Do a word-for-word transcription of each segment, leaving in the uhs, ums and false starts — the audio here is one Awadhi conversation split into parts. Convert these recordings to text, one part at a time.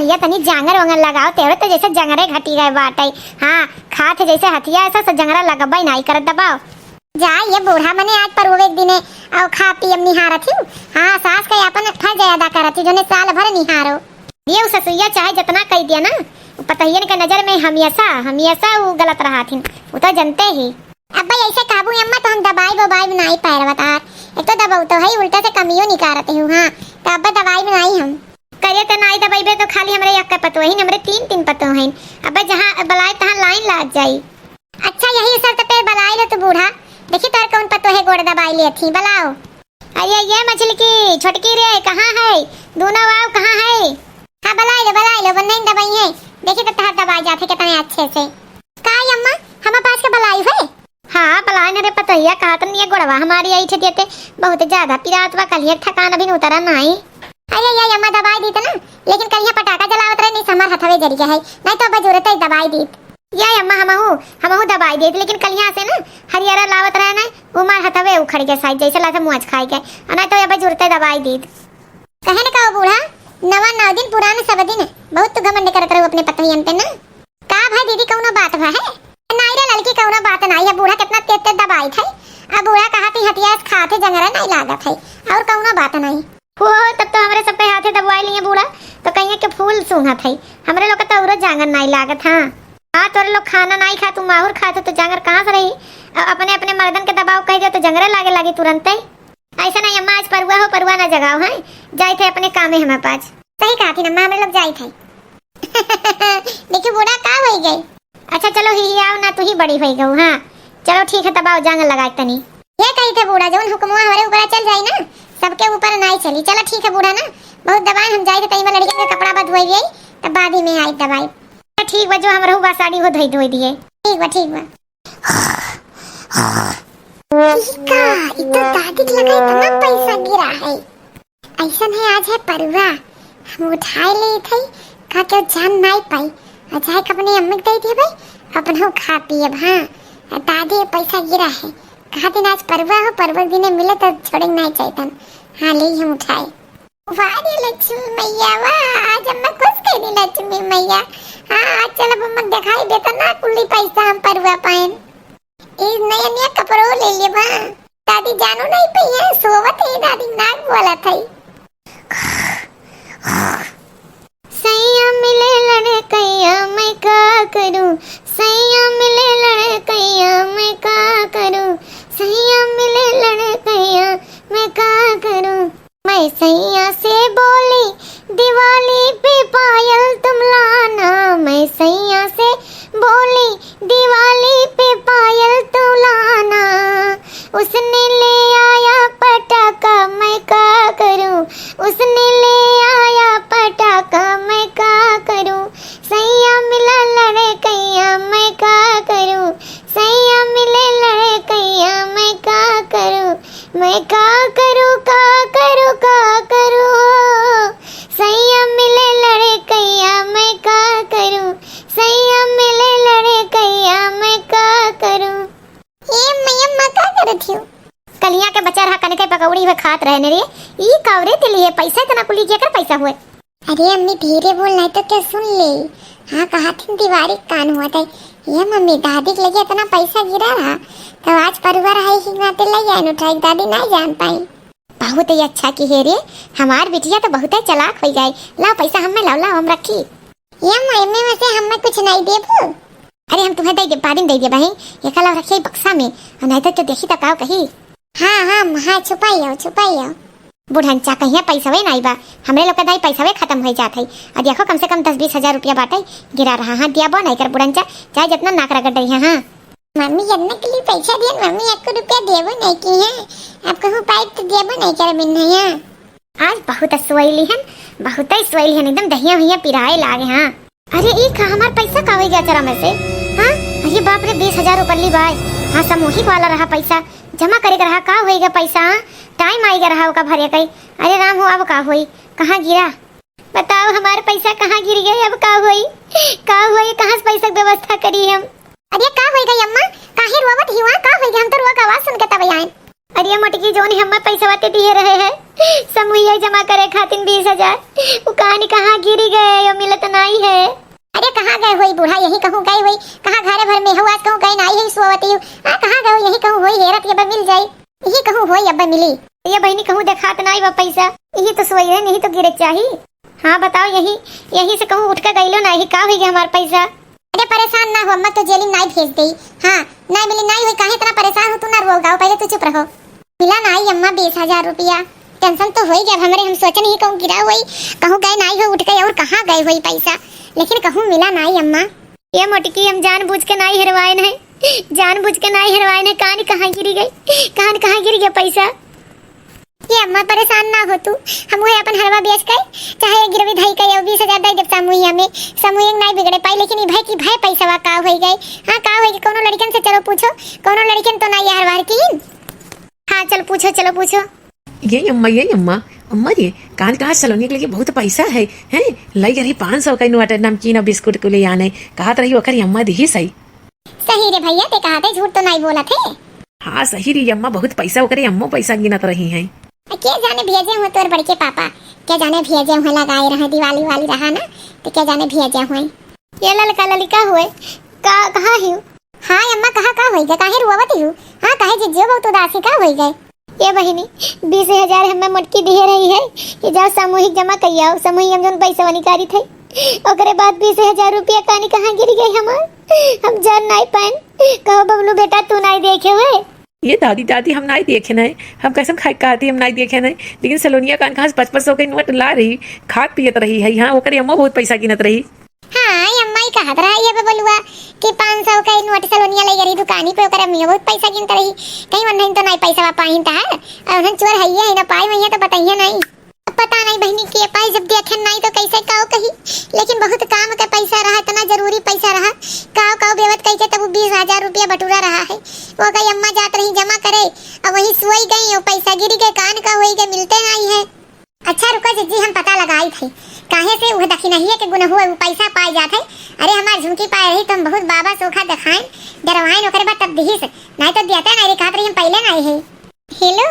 या तनी जांगर वांगर लगाओ, तेरे तो जैसे जंगरे घटी गए बाटे। हाँ, खात है जैसे हथिया, ऐसा से जंगरा लगबे नाई करत, दबाओ। जा ये बूढ़ा, मने आज परुवे के दिने, आओ खा पी अब निहारत ही। हाँ, सास के अपन फर्ज अदा करत ही, जोने साल भर निहारो। ये उ ससुइया चाहे जितना कह दिया ना, उ पतहियन के नजर में हमेशा, हमेशा उ गलत रहत हिन, उ तो जनते ही। अब्बे ऐसे कहबू अम्मा तो हम दबाई बबाई बनाई पैर बतार। एक तो दबाऊ तो है, उल्टा से कमियो निकारत हूँ। हाँ, तो अब्बे दबाई बनाई हम। करे तो नाई दबाइबे तो खाली हमरे यक्का पतो है, हमरे तीन तीन पतो हैं। अब्बे जहाँ बलाए तहाँ लाइन लाग जाई। अच्छा, यही शर्त पे बलाई लो तू बूढ़ा, देखी तोर कौन पतो है गोड़ दबाई लेत ही, बलाओ। अरे ये मछली की छोटकी रे, कहाँ है? दूनो वाव कहाँ है? हाँ, बलाई लो, बलाई लो, वो नहीं दबाई है। देखी तो तहार दबाई जात है कितने अच्छे से। का अम्मा, हम पास के बलाई है? हाँ, बलाई न रे पतोहिया, कहा तन ये गोड़वा हमारी आई छे देते, बहुत ज्यादा पिरात बा, कलिया थकान अभी उतरा नाई। अरे ये अम्मा दबाई दी तो ना, लेकिन कलिया पटाखा जलावत रहे, नहीं समर हथवे जरी के है, नहीं तो अब जरूरत है दबाई दी। या अम्मा, हमहू, हमहू दबाई देत, लेकिन कलिया से ना हरियरा लावत रहे ना, उ मार हथवे उखड़ के साइड जैसे लागे मुआज खाए के, आ नहीं तो अब जुरते दबाई देत। कहे न का बूढ़ा, नवा नौ दिन पुरान सब दिन, बहुत तू घमंड करत रहू अपने पतोहियन पे ना। का भाई दीदी, कौनो बात भा है? नाई रे ललकी, कौनो बात नाई है, बूढ़ा कितना तेज तेज दबाई थे, अब बूढ़ा कहा थी हथिया से खाते जंगरा नहीं लागत है, और कौनो बात नहीं। हो, तब तो हमरे सबके हाथे दबवाई लिए बूढ़ा, तो कहिए के फूल सूंघत है। हमरे लोग के तो औरो जांगर नाई लागत, हाँ। हाँ, तोरे लोग खाना नाई खा, तू माहुर खात हो, तो जांगर कहाँ से रही? अ-, अपने, अपने मर्दन के दबाव कह दियो, तो जंगरे लागे लागी तुरंते। ऐसा नहीं अम्मा, आज परुआ हो, परुआ ना जगाओ, हैं? जाए थे अपने कामे हमारे पास। सही कहा थी अम्मा, हमरे लोग जाए थे। देखियो बूढ़ा का होई गई। अच्छा चलो ही, ही आओ ना, तू ही बड़ी होई गऊ। हाँ चलो ठीक है, तब आओ जांगर लगाए तनी। ये कही थे बूढ़ा, जौन हुक्मवा हमरे ऊपर चल जाई ना, सबके ऊपर नाई चली। चलो ठीक है बूढ़ा ना, बहुत दबाए हम जाए थे, तई में लड़कियन के कपड़ा बा धोई गई, तब बाद ही में आई दबाई। तो ठीक बा, जो हम रहू बा साड़ी हो धोई धोई दिए। ठीक बा, ठीक बा। ई का, ई तो दादी के लगा इतना पैसा गिरा है। ऐसन है, आज है परुआ, हम उठाए ले थे, का केहू जान नाई पाई, और जाए के अपने अम्मी के दे दिए भाई, अपनहू खा पियब। हाँ, दादी पैसा गिरा है, कहा दिन आज परुआ हो, परुआ के दिने मिले तो छोड़े नाई चाहितन। हाँ, ले हम उठाए। वाह रे लक्ष्मी मैया वाह, आज अम्मा खुश कर दी लक्ष्मी मैया। हाँ, आज चल अब अम्मा दिखाई देता ना कुल्ली पैसा हम परुआ पाएन। ई नया नया कपड़ो ले लेबा। दादी जानो नहीं पइहे, सोवत है दादी, नाक बोलत है। सैया मिले लड़कैया मैं का करूं, सैया मिले लड़कैया मैं का करूं, सैया मिले लड़कैया मैं का करूं। मैं सैया से बोली दिवाली पे पायल तुम लाना, मैं सैया से बोली दिवाली पे पायल तुम लाना। उसने ले आया पटाखा मैं का करूं, उसने ले आया पटाखा मैं का करूं। सैया मिला लड़कैया मैं का करूं, सैया मिले लड़कैया मैं का करूं। मैं का करूं, का करूं, का करूं? सैया मिले लड़कैया मैं का करूं, सैया मिले लड़कैया मैं का करूं? ए मैया, अम्मा का करत हियो? कलिया के बचा रहा, कनके पकौड़ी हुए खात रहे ने रे। ई कावरे के लिए पैसा इतना कुली, केकर पैसा हुए? अरे अम्मी, धीरे बोल, नहीं तो केहू सुन ले। हाँ, कहा थी दीवारी कान हुआ था। ये मम्मी, दादी के लगे इतना पैसा गिरा रहा, तो आज परुआ रहा ही नाते ले आए उठाई, दादी नहीं जान पाई। बहुत ही अच्छा की है रे, हमार बिटिया तो बहुत ही चालाक हो गई। लाओ पैसा हमें लाओ, लाओ हम रखी। ये अम्मी, में से हमें कुछ नहीं देबू? अरे हम तुम्हें दे दे, बाद में दे दे बहन, ये कला रखिए बक्सा में, और नहीं तो, तो देखी तो काव कही। हाँ, हाँ, हाँ, छुपाई आओ, छुपाई आओ। बुढ़नचा कहिया पैसवे नाई बा, हमरे लोग के दाई पैसवे खत्म हो जात है। आ देखो, कम से कम दस बीस हजार रुपया बाटे, गिरा रहा। हाँ, दिया बो नहीं कर बुढ़नचा, चाहे जितना नाक रगड़ रही है। हाँ। मम्मी, जितना के लिए पैसा दिए, मम्मी, एक रुपया देबो नहीं की है। आप कहूँ पाइप तो देबो नहीं कर बिन है। आज बहुत सोइली हन, बहुत ही सोइली हन, एकदम दहिया भैया पिराए लागे। हाँ। अरे, ई का हमार पैसा का होई गया चरा में से? हाँ? अरे बाप रे, बीस हजार रुपया ली बाय। हाँ, सामूहिक वाला रहा पैसा, जमा करे के रहा, का होई गया पैसा? हाँ? टाइम आई गया रहा ओका भरे कई। अरे राम हो, अब का होई? कहाँ गिरा? बताओ, हमार पैसा कहाँ गिर गए? अब का होई? का होई? कहाँ से पैसा के व्यवस्था करी हम? अरे का होई गई अम्मा? काहे रोवत ही हुआ? का होई गई? हम तो रोआ के आवाज सुन के तब आए। अरे मोटकी, जोन हमें पैसा ते दिए रहे हैं, समूहिया जमा करे खातिन बीस हजार। उ कानी कहाँ गिरी गए, यो मिलत नाई है। अरे कहाँ गए होई बूढ़ा, यही कहूँ गए होई, कहाँ घरे भर में हऊ, आज कहूँ गए नाई है, सोवत ही। हाँ, कहाँ गए हो, यही कहूँ होई, हेरत के बा मिल जाई। यही कहूँ होई, अब्बा मिली। ये बहिनी कहूँ देखात नाई बा पैसा, यही तो सोई रहे, नहीं तो गिरे चाही। हाँ बताओ, यही, यही से कहूँ उठ के गइलो नाई, का होई गए हमार पैसा? अरे परेशान ना हो अम्मा, तो जेलिन नाई भेज देई। हाँ, नाई मिली नाई होई, काहे इतना परेशान हो तू, ना रोल गाओ, पहले तू चुप रहो। मिला नाई अम्मा बीस हजार रुपया, tension तो होई गया हमरे, हम सोचन ही कहूँ गिरा होई, कहूँ गए नाई हो उठ के और कहाँ गए होई पैसा, लेकिन कहूँ मिला नाई अम्मा। ये मोटकी हम जानबूझ के नाई हेरवाए नहीं, जानबूझ के नाई हेरवाए नहीं, कानी कहाँ गिरी गई, कानी कहाँ गिरी गया पैसा। ये अम्मा परेशान ना हो तू, हम उहे अपन हरवा बेच के चाहे गिरवी धई के ये बीस हजार दे देब समूहिया में, समूहिया नाई बिगड़े पाई, लेकिन ई भय की भय पैसा का होई गए। हाँ का होई गए, कोनो लड़कन से चलो पूछो, कोनो लड़कन तो ना ये हरवा हरकीन। हाँ चल पूछो, चलो पूछो। ये अम्मा, ये अम्मा, अम्मा ये कान कहा सलोनी के लिए बहुत पैसा है, हैं? लाई रही पाँच सौ का नोट, नमकीन और बिस्कुट को ले आने, कहत रही ओकर अम्मा दिही सही। सही रे भैया, ते कहा थे, झूठ तो नाई बोलत है। हाँ सही रे अम्मा, बहुत पैसा ओकरे अम्मो पैसा गिनत रही हैं। आ, के जाने भेजे हुए तोर बड़के पापा, के जाने भेजे हुए, लगाए रहे दिवाली वाली रहा ना, तो के जाने भेजे हुए। ये ललका ललिका हुए, का, कहाँ ही? हाँ अम्मा, कहाँ का होई गए, काहे रोवत ही? हाँ काहे जिज्जियो बहुत उदासी का होई गए? ये बहिनी, बीस हजार हमें मोटकी दिहे रही है कि जाओ सामूहिक जमा कई आओ, समूहिक हम जौन पैसा निकारी थे, ओकरे बाद बीस हजार रुपया कानी कहाँ गिर गए हमार, हम जान नाई पाएन। कहो बबलू बेटा, तू नाई देखे हुए? ये दादी, दादी, हम नाई देखे नाई, हम कसम खाए कहती हम नाई देखे नाई, लेकिन सलोनिया कान कहाँ से पचपन सौ के नोट ला रही, खात पियत रही है, हाँ ओकरे अम्मा बहुत पैसा गिनत रही। हाँ, ये अम्मा ही कहत रहा, ये बबलुआ कि पाँच सौ का नोट सलोनिया ले रही दुकानी पे, ओकर अम्मी बहुत पैसा गिनत रही। कहीं उन्हें तो नहीं पैसा पाइन तहार, और उन्हें चोर है, ये है ना पाए, वही तो बताइए नहीं। अब पता नहीं बहनी के पाए, जब देखे नहीं तो कैसे काओ कही, लेकिन बहुत काम का पैसा रहा, इतना जरूरी पैसा रहा, काओ काओ बेवत कह के तब वो बीस हजार रुपया बटुरा रहा है। वो गई अम्मा जात रही जमा करे, और वहीं सोई गई, वो पैसा गिर गए, कान का होई गए, मिलते नहीं है। अच्छा रुको जिज्जी, हम पता लगाई थे, काहे से उहे दखिनहिए के गुनहुआ उ पैसा पाए जात है। अरे हमार झुमकी पाए रही तो हम बहुत बाबा सोखा देखाएन, डरवाएन ओकरे बाद तब दिहिस, नहीं तो दियाता नहीं रे, कहत रही हम पहले नहीं है। हेलो,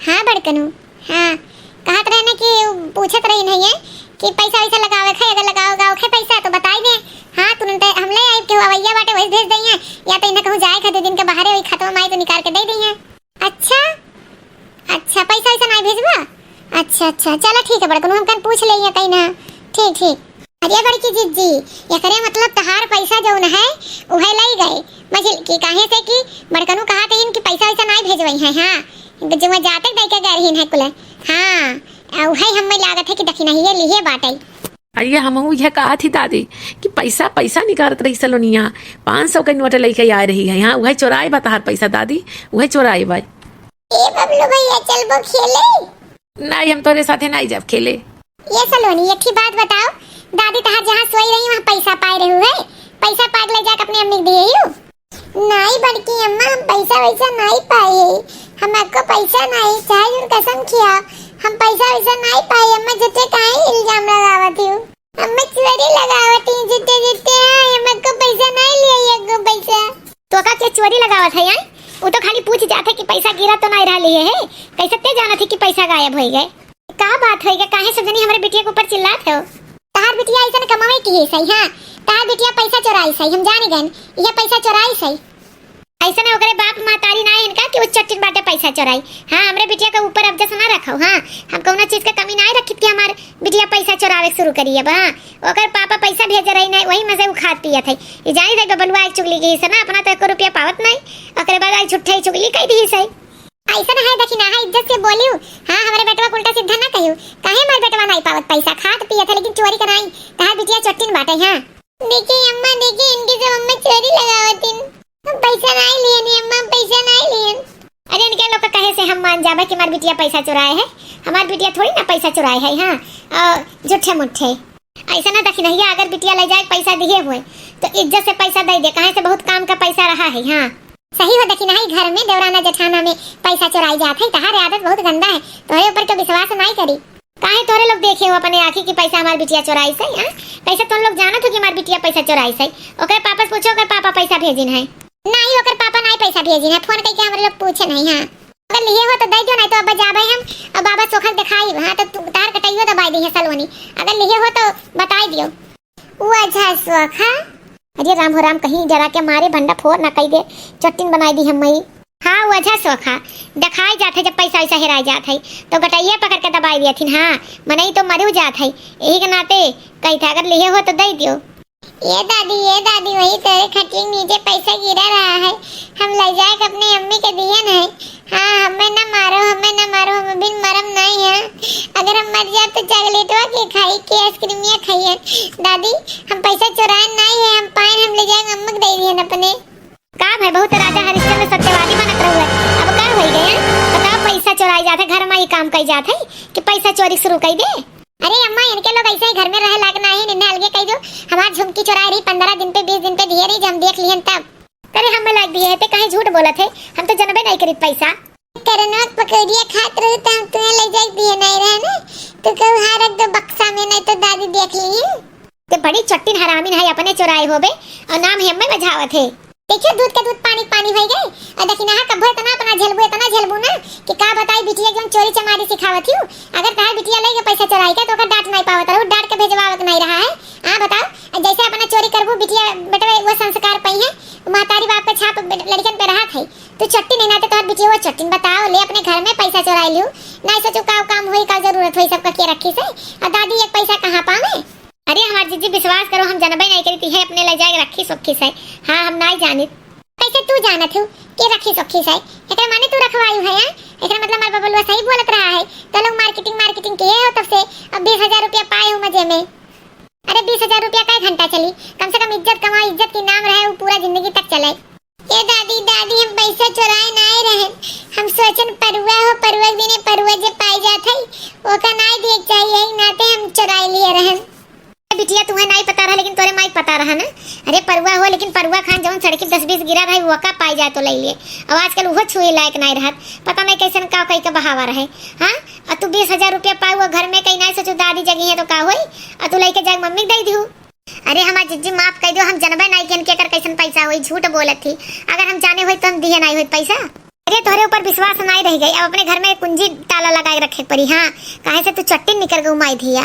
हाँ बड़कनू, हाँ, कहत रहे ना कि उ पूछत रही नहीं है कि पैसा वैसा लगावे खे, अगर लगाओ गाओ खे पैसा तो बताई दे। हाँ तुरंत हम ले आई, केहू अवैया बाटे वही भेज दई है, या तो इन्हें कहूँ जाए खे, दो दिन के बाहरे वही खतवा माई तो निकाल के दे दई है। अच्छा, अच्छा, पैसा वैसा नाई भेजबा? अच्छा, अच्छा, चला ठीक है बड़कनू, हम कन पूछ ले कहीं ना। ठीक, ठीक। अरे बड़की जिज्जी, एकरे मतलब तहार पैसा जौन है, उहे लई गए। मझिल की काहे से कि बड़कनू कहा थे इनकी पैसा वैसा नाई भेजवई है, हाँ, जो मैं जाते दे के गए रही है कुल। हाँ, आ उहे हमें लागत है कि दखिनहिए लिहे बाटे। अरे हमहू यह कहा थी दादी कि पैसा, पैसा निकारत रही सलोनिया, पाँच सौ के नोट लेके आ रही है, हाँ, उहे चोराए बा तहार पैसा दादी, उहे चोराए बा। ए बबलू भैया, चलबो खेले? नहीं, हम तोरे साथे नहीं जाब खेले। ये सलोनी, एक ही बात बताओ, दादी तहार जहाँ सोई रही वहाँ पैसा पाए रहू है? पैसा पाग ले जाके अपने अम्मी के दिए यू? नहीं बड़की अम्मा, हम पैसा वैसा नहीं पाए, हम आपको पैसा नहीं, चाहे जुन कसम खिया, हम पैसा वैसा नहीं पाए अम्मा, जते काहे इल्जाम लगावत हो? अम्मा चोरी लगावत ही, जिते जिते आए, हम आपको पैसा नहीं लिए, ये को पैसा। तो का के चोरी लगावत है, आए? वो तो खाली पूछ जात है कि पैसा गिरा तो नहीं रहा लिए है, कैसे ते जानत है कि पैसा गायब होई गए? का बात होई गए, काहे सब जनी हमरे बिटिया के ऊपर चिल्लात हो? तहार बिटिया ऐसन कमावे की है सही, हाँ, तहार बिटिया पैसा चोराई सही, हम जाने गए, ये पैसा चोराई सही। ऐसा ना ओकरे बाप महतारी ना है इनका कि वो चट्टिन बाटे पैसा चोराई। हाँ, हमरे बिटिया के ऊपर अब जैसे ना रखो। हाँ, हम कौनो चीज के कमी ना रखी कि हमार बिटिया पैसा चोरावे के शुरू करी। अब हाँ, ओकर पापा पैसा भेजे रही नहीं, वही में से वो खात पियत है। ये जानी दे बबलुआ एक चुगली की से ना, अपना तो एको रुपया पावत नहीं, ओकरे बाद आई झूठे ही चुगली कह दी सही। ऐसा ना है, देखी ना है, इज्जत से बोलियो। हाँ, हमरे बेटवा को उल्टा सीधा ना कहियो। काहे हमार बेटवा नहीं पावत पैसा, खात पियत है लेकिन चोरी कराई। तहार बिटिया चट्टिन बाटे, हाँ। देखी अम्मा, देखी इनकी सब अम्मा चोरी लगावतिन। हम पैसा नहीं लिए नी अम्मा, हम पैसा नहीं लिए। अरे इनके लोग का कहे से हम मान जाबे कि हमार बिटिया पैसा चुराए है? हमार बिटिया थोड़ी ना पैसा चुराए है, हाँ, और झूठे मुठे। ऐसा ना दखिनहिया अगर बिटिया ले जाए पैसा दिए हुए तो इज्जत से पैसा दे दे, काहे से बहुत काम का पैसा रहा है, हाँ। सही हो दखिनही घर में देवराना जेठाना में पैसा चुराई जात है, तहार आदत बहुत गंदा है, तोहरे ऊपर के विश्वास नहीं करी। काहे तोरे लोग देखे हो अपने आँखी कि पैसा हमार बिटिया चोराई से, हाँ? कैसे तुम लोग जानत हो कि हमार बिटिया पैसा चोराई से? ओकर पापा से पूछो, ओकर पापा पैसा भेजिन है। नहीं, ओकर पापा नहीं पैसा भेजिन है, फोन करके हमरे लोग पूछे नहीं, हाँ। अगर लिहे हो तो दइ दियो, नाहीं तो अब जाबे हम, अब बाबा सोखा देखाई, हाँ, तो तू, तार कटइयो दबाइ दिहे सलोनी। अगर लिहे हो तो बताइ दियो। ओझा सोखा। अरे राम हो राम, कहीं डरा के मारे भंडा फोर ना कइ दे, चट्टिन बनाइ दी हम मई। हाँ, ओझा सोखा, देखाइ जात है, जब पैसा वैसा हेराइ जात है, तो गटइया पकड़ के दबाइ दियथिन। हाँ, मनई तो मरु जात है, यही के नाते कही था, अगर लिहे हो तो दइ दियो। ए दादी, ए दादी, वही तोरे खटिया के नीचे पैसा गिरा रहा है, हम लइ जाए के अपने अम्मी के दिहन है। हाँ, हमें न मारो, हमें न मारो, हम अभी मरम नाहीं है। अगर हम मर जाब तो चॉकलेटवा के खाई, के आइसक्रीमिया खाइहन। दादी, हम पैसा चोराए नाहीं है, हम पाएन, हम लइ जाए अम्मा के दइ दिहन अपने। का भाई, बहुत राजा हरिश्चंद्र सत्यवादी बनत रहुए, अब का होइ गए? बताओ, पैसा चोराइ जात है, घर मा ई काम कइ जात है कि पैसा चोरी शुरू कइ दे? अरे अम्मा, इनके लोग ऐसे ही घर में रहे लायक नाहीं, इन्हें अलगे कइ दो। हमार झुमकी चोराए रही, पन्द्रह दिन पे, बीस दिन पे दिहे रही, जब हम देख लिहन तब। अरे हमें लायक दिहे है, ते काहे झूठ बोलत है, हम तो जनबे नाहीं करित पैसा। करनवा के पकौड़िया खात रहू तो हम तुहे लइ जाए दिहे नाहीं रहे ना, तू कहू हाँ रख दो बक्सा में, नाहीं तो दादी देख लिही। ते बड़ी चट्टिन हरामिन है, अपने चोराए होबे और नाम है हमें बजावत है। देखियो, दूध के दूध पानी के पानी होइ गए। और दखिनहा कब्बो इतना अपना झेलबू, इतना झेलबू ना कि का बताई बिटिया, जौन चोरी चमारी सिखावत हियो। अगर तहार बिटिया लइ के पैसा चोराई के तो ओकर डांट नाहीं पावत रहू, डांट के भेजवावत नाहीं रहा है। हाँ बताओ, जैसे अपना चोरी करबू बिटिया बेटवे वो संस्कार पइहैं, महतारी बाप के छाप बेट-, लड़कन पे रहत है। तू चट्टिन है ना तो तोहर बिटिया वो चट्टिन। बताओ, ले अपने घर में पैसा चोराइ लिहू, नाहीं सोचू का काम होई, का जरूरत होई सबका के रखी से, और दादी एक पैसा कहाँ पावे? अरे हमार जिज्जी, विश्वास करो, हम जनबे नाहीं करित है, अपने लइ जाए रखी सोखी से। हाँ, हम नाहीं जानित। कैसे तू जानत हू के रखी सोखी से? एकरा माने तू रखवायू है, हाँ? एकरा मतलब हमार बबलुआ सही बोलत रहा है। तो लोग marketing, marketing किहे हो तब से, अब बीस हजार रुपया पाए हो मजे में। अरे बीस हजार रुपया कै घंटा चली? कम से कम इज्जत कमाओ, इज्जत की नाम रहे, वो पूरा जिंदगी तक चले। ए दादी, दादी, हम पैसा चोराए नाहीं रहन, हम सोचन परुआ हो, परुआ के बिने परुआ जे पाइ जात है, ओका नाहीं दिए के चाहिए, यही नाते हम चोराए लिए रहन। ए बिटिया, तुहे नाहीं पता रहा, लेकिन तोरे माई पता रहा ना। अरे परुआ हो, लेकिन परुआ खान जौन सड़की दस बीस गिरा रहे, ओका पाइ जाए तो लइ लिए। अब आजकल उहो छुए लायक नाहीं रहत, पता नाहीं कैसन का कइ के बहावा रहे। हाँ, और तू बीस हजार रुपया पाऊ और घर में कहीं नाहीं सोचू दादी जगिहैं तो का होई, और तू लइके जाके मम्मी के दइ दिहू। अरे हमार जिज्जी, माफ कइ दियो, हम जनबे नाहीं किहन कि एकर कैसन पैसा होई, झूठ बोलत थी। अगर हम जाने होई तो हम दिहे नाहीं होई पैसा। अरे तोहरे ऊपर विश्वास नाहीं रह गई, अब अपने घर में कुंजी ताला लगाए रखे के पड़ी। हाँ, काहे से तू चट्टिन निकर गऊ माई धिया।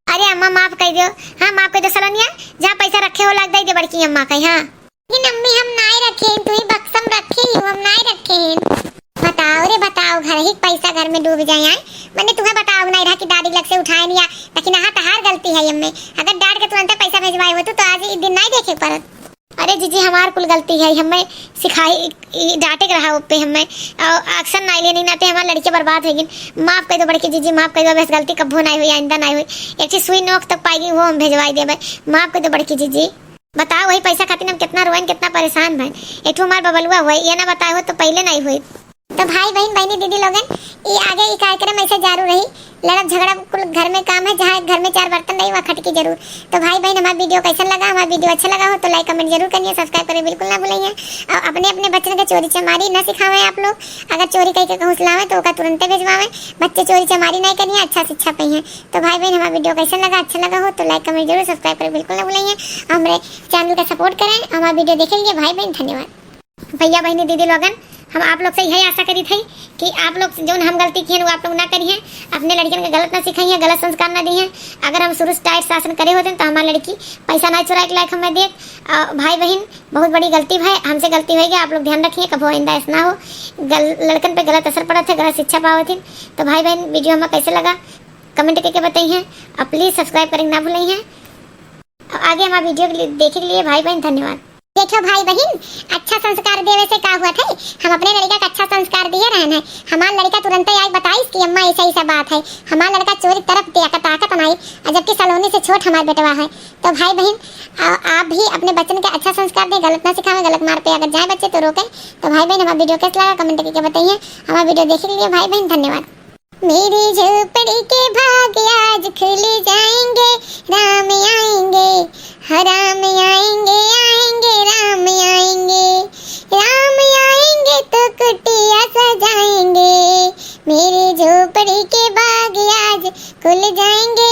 अरे अम्मा, माफ कइ दियो। हाँ, माफ कइ दियो सलोनिया, जहाँ पैसा रखे हो लाग दइ दे बड़की अम्मा का। हाँ। लेकिन अम्मी, हम नाहीं रखे हैं, तू ही बक्सम रखे ही हो, हम नाहीं रखे हैं। बताओ रे बताओ, घर ही पैसा घर में डूब जाए आए। मने तुम्हें बताओ नाहीं रहा कि दादी लग से उठाए नहीं आ, लेकिन हाँ, तहार गलती है अम्मी। अगर डांट के तुरंते पैसा भेजवाए होतू तो आज ई दिन नाहीं देखे पड़त। अरे जीजी, हमार कुल गलती है, हमें सिखाई, ई डांटे के रहा ओपे हमें, और action नाहीं लेनी, नाते हमार लड़के बर्बाद होइ गइन। माफ कइ दो बड़की जीजी, माफ कइ दो, बस गलती कब्बो नाहीं होई, आइंदा नाहीं होई। एक चीज सुई नोक तक पाइ गई, वो हम भेजवाइ देबे। माफ कइ दो बड़की जीजी। बताओ, वही पैसा खातिर हम कितना रोएन, कितना परेशान भएन। एक ठो हमार बबलुआ हुए, ये ना बताए हो तो पहिले नाहीं हुए। तो भाई बहिन, बहिनी, दीदी लोगन, ई आगे ई कार्यक्रम ऐसे जारू रही। लड़त झगड़ा कुल घर में काम है, जहाँ घर में चार बर्तन रही, वहाँ खटकी जरूर। तो भाई बहिन, हमार video कैसन लगा? हमार video अच्छा लगा हो तो like comment जरूर करिए, subscribe करें बिल्कुल ना भूलिए। और अपने अपने बच्चन के चोरी चमारी ना सिखावें आप लोग। अगर चोरी कइ के कहूँ से लावें तो ओका तुरंते भेजवावें। बच्चे चोरी चमारी नाहीं करिए, अच्छा शिक्षा पइहें। तो भाई बहिन, हमार video कैसन लगा? अच्छा लगा हो तो like comment जरूर, subscribe करें बिल्कुल ना भूलिए। हमरे channel का support करें, हमार video देखे लिए भाई बहिन, धन्यवाद। भैया बहिनी दीदी लोगन, हम आप लोग से यही आशा करी थी कि आप लोग जौन हम गलती किहन वो आप लोग ना करिहें, अपने लड़कियन के गलत ना सिखाइहें, गलत संस्कार ना दिहें। अगर हम शुरू से tight शासन करे होते तो हमार लड़की पैसा ना चुराए के लायक हमें देत। आ, भाई बहिन, बहुत बड़ी गलती भाई, हमसे गलती होइ गई, आप लोग ध्यान रखिए, कबो आइंदा ऐसा ना हो। गल-, लड़कन पे गलत असर पड़त है, गलत शिक्षा पावत है। तो भाई बहिन, video हमें कैसे लगा, comment करके बताइए, और please subscribe करें ना भूलिए। आगे हमार video के लिए, देखे के लिए भाई बहिन धन्यवाद। देखो भाई बहिन, अच्छा संस्कार देवे से का हुआ थे? हम अपने लड़का का अच्छा संस्कार दिए रहन है। हमार लड़का तुरंते आके बताइस कि अम्मा ऐसा ऐसा बात है, हमार लड़का चोरी तरफ ते ताकत नाहीं, और जबकि सलोनी से छोट हमार बेटवा है। तो भाई बहिन, आ, आप भी अपने बच्चन के अच्छा संस्कार दें, गलत ना सिखावें, गलत मार पे अगर जाए बच्चे तो रोकें। तो भाई बहिन, हमार video कैसा लगा comment करके बताइए। हमार video देखे के लिए भाई बहिन धन्यवाद। मेरी झोपड़ी के भाग आज खुल जाएंगे, राम आएंगे, हाँ राम आएंगे, आएंगे, राम आएंगे, राम आएंगे तो कुटिया सजाएंगे। मेरी झोपड़ी के भाग आज खुल जाएंगे,